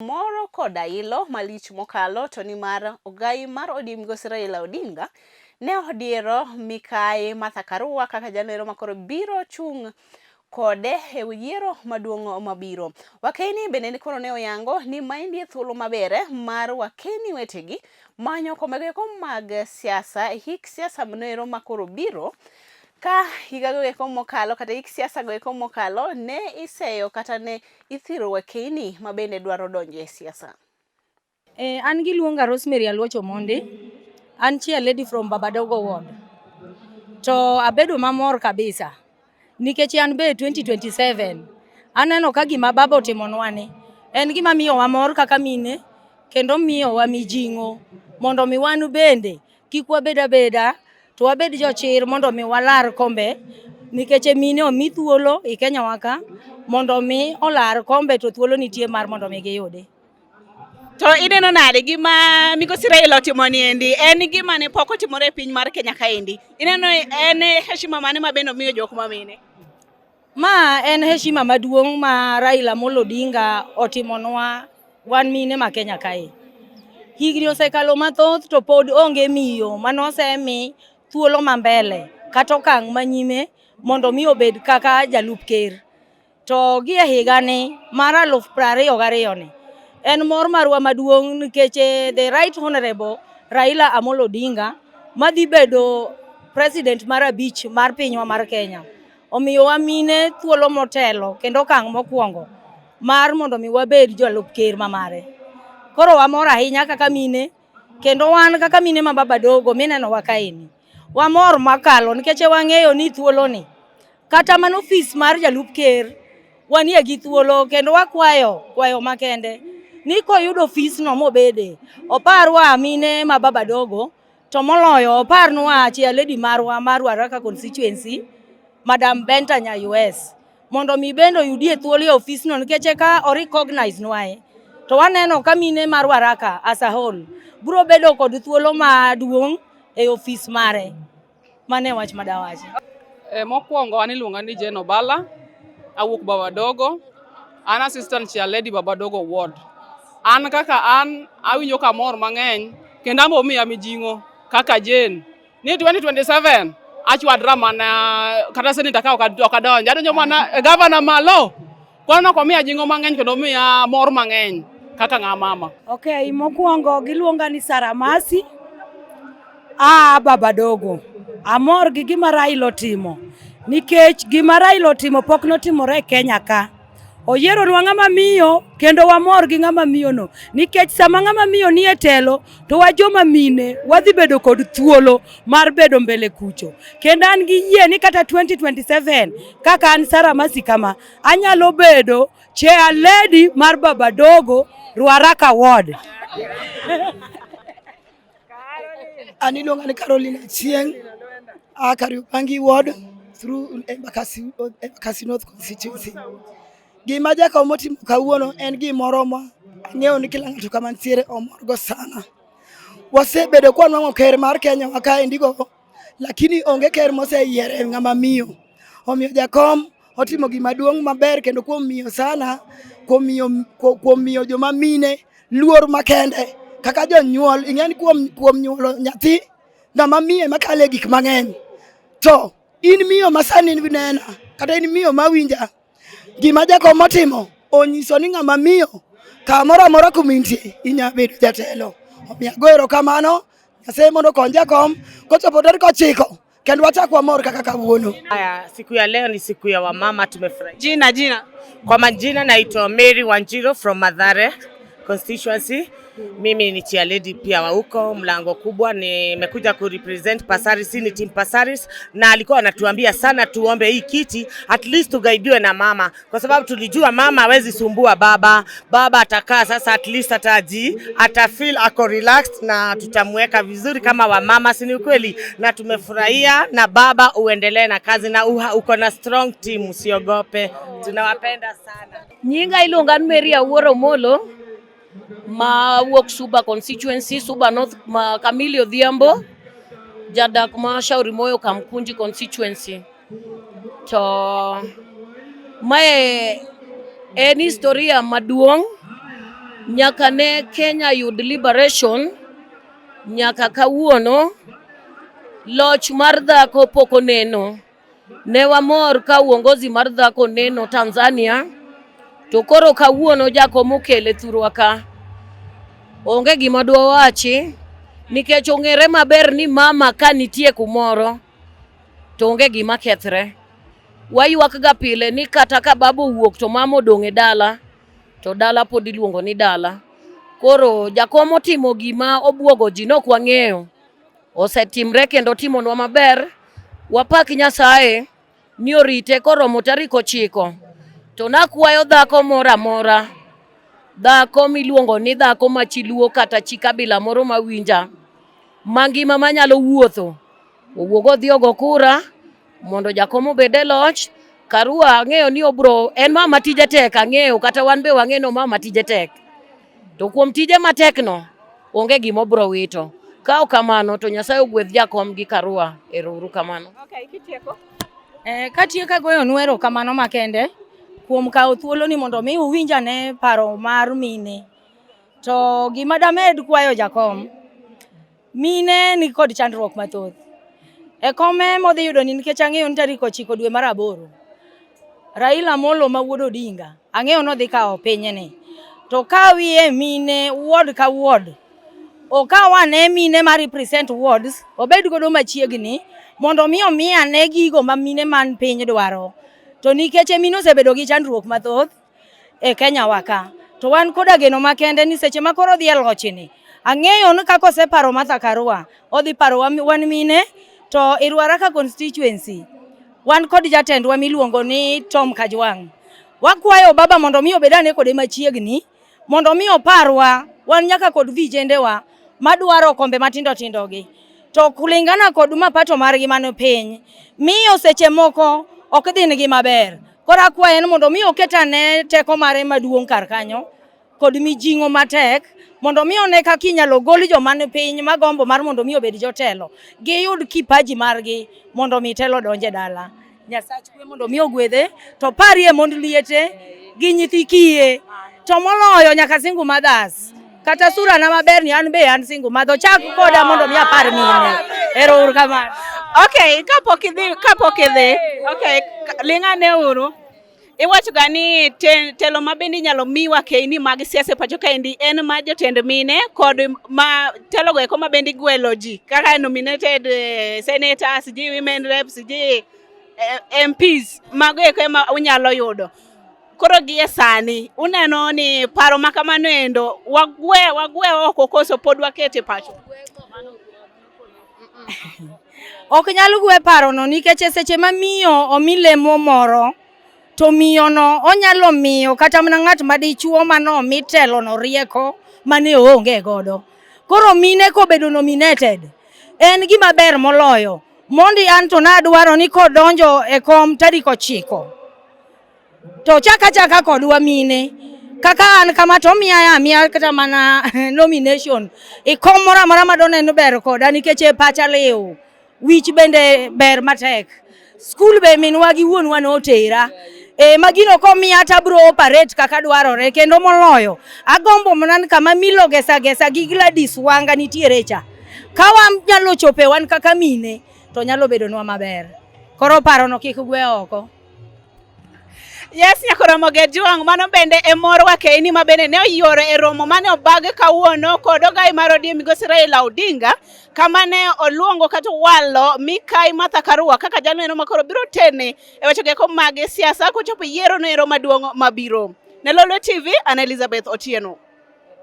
Moro koda ilo malich mokalo to nimar ogai mar ODM Migosi Raila Odinga ne odiero Mikai Martha Karua kaka jalero makoro biro chung' kode e yiero maduong' mabiro. Wakeni bende koro ne oyango ni maendi e thuolo maber mar wakeni wetegi manyo kombego mag siasa e hik siasa manoero makoro biro ka higago eko mokalo kata hik siasa go eko mokalo ne iseyo kata ne ithiro wakeni ma bende dwaro donjo e siasa. An giluonga Rosemary Aluoch Omondi. An chair lady from Babadogo ward. To abedo mamor kabisa nikech an be 2027 aneno ka gima baba otimonwa ni en gima miyowa mor kaka mine kendo miyowa mijing'o mondo mi wan bende kik wabed abeda to wabed jochir mondo mi walar kombe nikech mine omi thuolo i Kenya wa ka mondo mi olar kombe to thuolo nitie mar mondo mi giyudi. To ineno nade gima Migosi Raila otimo ni endi en gima ne pok otimore e piny mar Kenya kaendi? Ineno en heshima mane ma bende omiyo jok ma mine? Ma en heshima maduong' ma Raila Amolo Odinga otimonwa wan mine ma Kenya kae. Higni osekalo mathoth to pod onge miyo manosemi thuolo ma mbele kata okang' manyime mondo mi obed kaka jalup ker. To gi e higani mar 2022 ni en mor marwa maduong' nikech the right honorable Raila Amolo Odinga madhi bedo president mar abich mar pinywa mar Kenya omiyowa mine thuolo motelo kendo okang' mokwongo mar mondo mi wabed jolup ker mamare. Koro wamor ahinya kaka mine kendo wan kaka mine ma Babadogo minenowa kaeni wamor makalo nikech wang'eyo ni thuoloni kata mana ofis mar jalup ker wanie gi thuolo kendo wakwayo kwayo makende ni koyudo ofisno mobede oparwa mine ma Babadogo to moloyo oparnwa chair lady marwa mar Ruaraka constituency Madam Benta Nyayues mondo mi bende oyudie thuolo e ofisno nikech eka o recognize nwae to waneno ka mine mar Ruaraka as a whole biro bedo kod thuolo maduong' e ofis mare. Mano e wach madawachi. Mokwongo an iluonga ni Jane Obala, awuok Babadogo, an assistant chair lady Babadogo ward. An kaka an awinjo kamor mang'eny kendo an be omiya mijing'o kaka Jane ni 2027 achwadra mana kata senator ka ok adonjo adonjo mana e governor malo. Koro omiya jing'o mang'eny kendo omiya mor mang'eny kaka ng'a mama. Okay, mokwongo giluonga ni Sarah Masi. Aa Babadogo. Amor gi gima Raila otimo nikech gima Raila otimo pok notimore e Kenya ka. Oyieronwa ng'ama miyo kendo wamor gi ng'ama miyono nikech sama ng'ama miyo nie telo to wa joma mine wadhi bedo kod thuolo mar bedo mbele kucho. Kendo an gi yie ni kata 2027 kaka an Sarah Masi kama anyalo bedo chair lady mar Babadogo Ruaraka ward. An iluonga ni Caroline Achieng' a Kariobangi ward through Embakasi, Embakasi North constituency. Gima jakom otimo kawuono en gimoro ma ang'eyo ni kila ng'ato kama nitiere omorgo sana. Wasebedo kwa nwang'o ker mar Kenya wa kaendigo, lakini onge ker moseyiere ng'ama miyo. Omiyo jakom otimo gima duong' maber kendo kuom miyo sana, kuom miyo joma mine luor makende kaka jonyuol. Ing'e ni kuom nyuolo nyathi, ng'ama miyo ema kale gik mang'eny. To in miyo ma sani nena kata in miyo mawinja, gima jakom otimo onyiso ni ng'ama miyo kamoro amora kuma intie inya bedo jatelo. Omiyo ago erokamano Nyasaye mondo okony jakom kochopo tarik 9 kendo wachak wamor kaka kawuono. Haya, siku ya leo ni siku ya wamama, tumefurahi. Jina jina. Kwa majina naitwa Mary Wanjiro from Mathare constituency. Mimi ni chair lady pia wa huko mlango kubwa, nimekuja ku represent Pasaris, ni team Pasaris, na alikuwa anatuambia sana tuombe hii kiti at least tugaidiwe na mama, kwa sababu tulijua mama hawezi sumbua baba, baba atakaa sasa, at least ataji ata feel ako relaxed na tutamweka vizuri kama wamama, si ni ukweli? Na tumefurahia, na baba uendelee na kazi na uko na strong team, usiogope, tunawapenda sana. Nyinga iluonga ni Mary Awuor Omolo ma wuok Suba constituency, Suba North, ma Kamili Odhiambo, jadak ma Shauri Moyo Kamkunji constituency. To mae en historia maduong' Nyaka ne Kenya yud liberation, nyaka kawuono, loch mar dhako pok oneno. Ne wamor ka uongozi mar dhako oneno Tanzania, to koro kawuono jakom okele thurwa ka. Onge gima dwawachi nikech ong'ere maber ni mama ka nitie kumoro to onge gima kethre. Waywak ga pile ni kata ka baba owuok to mama odong' e dala, to dala pod iluongo ni dala. Koro jakom otimo gima obwogo ji nok wang'eyo. Osetimre kendo otimonwa maber. Wapak Nyasaye ni orite koromo tarik 9. To nakwayo dhako moro amora, dhako miluongo ni dhako ma chi Luo kata chi kabila moro mawinja, mangima manyalo wuotho, owuog odhi ogo kura mondo jakom obed e loch. Karua ang'eyo ni obro, en mama tije tek ang'eyo, kata wan be wang'eyo ni mama tije tek. To kuom tije matek no, onge gima obro wito. Ka ok kamano to Nyasaye ogwedh jakom gi Karua. Ero uru kamano. Okay, kitieko. Katieko agoyonu erokamano makende kuom kawo thuoloni mondo mi uwinj ane paro mar mine. To gima damed kwayo jakom, mine ni kod chandruok mathoth. E kome modhi yudo ni nikech ang'eyo ni tarik 9 dwe mar 8, Raila Amolo ma wuod Odinga, ang'eyo ni odhi kawo pinyni. To ka wiye mine ward ka ward, okaw ane mine ma represent wards, obed godo machiegni mondo mi omi ane gigo ma mine man piny dwaro. To nikech mine osebedo gi chandruok mathoth e Kenya wa ka, to wan koda geno makende ni seche ma koro odhi e lochni, ang'eyo ni kaka oseparo Martha Karua, odhi paro wan mine, to e Ruaraka constituency wan kod jatendwa miluongo ni Tom Kajwang'. Wakwayo baba mondo mi obed ane kode machiegni, mondo mi oparwa, wan nyaka kod vijendewa madwaro kombe matindo tindo gi. To kulingana kod mapato margi man piny, miyo seche moko ok dhi nigi maber. Koro akwaye ni mondo mi oket ane teko mare maduong' kar kanyo kod mijing'o matek mondo mi one kaka inyalo gol joma ni piny magombo mar mondo mi obed jotelo, giyud kipaji margi mondo mi telo odonj e dala. Nyasach kwe mondo mi ogwedhe, to parie mond liete gi nyithi kiye, to moloyo nyaka single mothers. Kata sura na maber ni an be an single mother, ochak koda mondo mi apar mine. Ero uru kamano. Okay, kapok idhi. Okay, ling'ane uru. Iwacho ga ni telo ma bende inyalo miwa keini mag siasa e pacho kaendi en ma jotend mine kod ma telogo eko ma bende igwelo ji kaka nominated senators, ji women reps, ji MPs, mago eko ema unyalo yudo. Koro gie sani uneno ni paro ma kamano endo wagwe oko koso pod wakete pacho? Ok nyal gwe parono nikech e seche ma miyo omi lemo moro to miyono onyalo miyo kata mana ng'at madichuo mane omi telono rieko mane oonge godo. Koro mine kobedo nominated en gima ber moloyo. Mondi an to nadwaro ni kodonjo e kom tarik 9 to chaka chaka kodwa mine kaka an kama to omiya amiya kata mana nomination e kom moro amora madoneno ber koda nikech e pacha liw, wich bende ber matek, skul be minwa gi wuonwa notera magino komiya to abro operate kaka dwarore. Kendo moloyo agombo mana ni kama Milo Gesa Gesa gi Gladys Wanga nitiere cha, ka wanyalo chope wan kaka mine to nyalo bedonwa maber. Koro parono kik gwe oko. Yes, Nyakoromoge Juang', mano bende e morwa keini ma bende ne oyuoro e romo mane obag kawuono kod ogai mar ODM migosi Raila Odinga, kama ne oluongo kata owalo Mikai Martha Karua kaka jalno ma koro biro tene e weche go eko mag siasa kochopo yiero no ero maduong' mabiro. Ne Lolwe TV, an Elizabeth Otieno.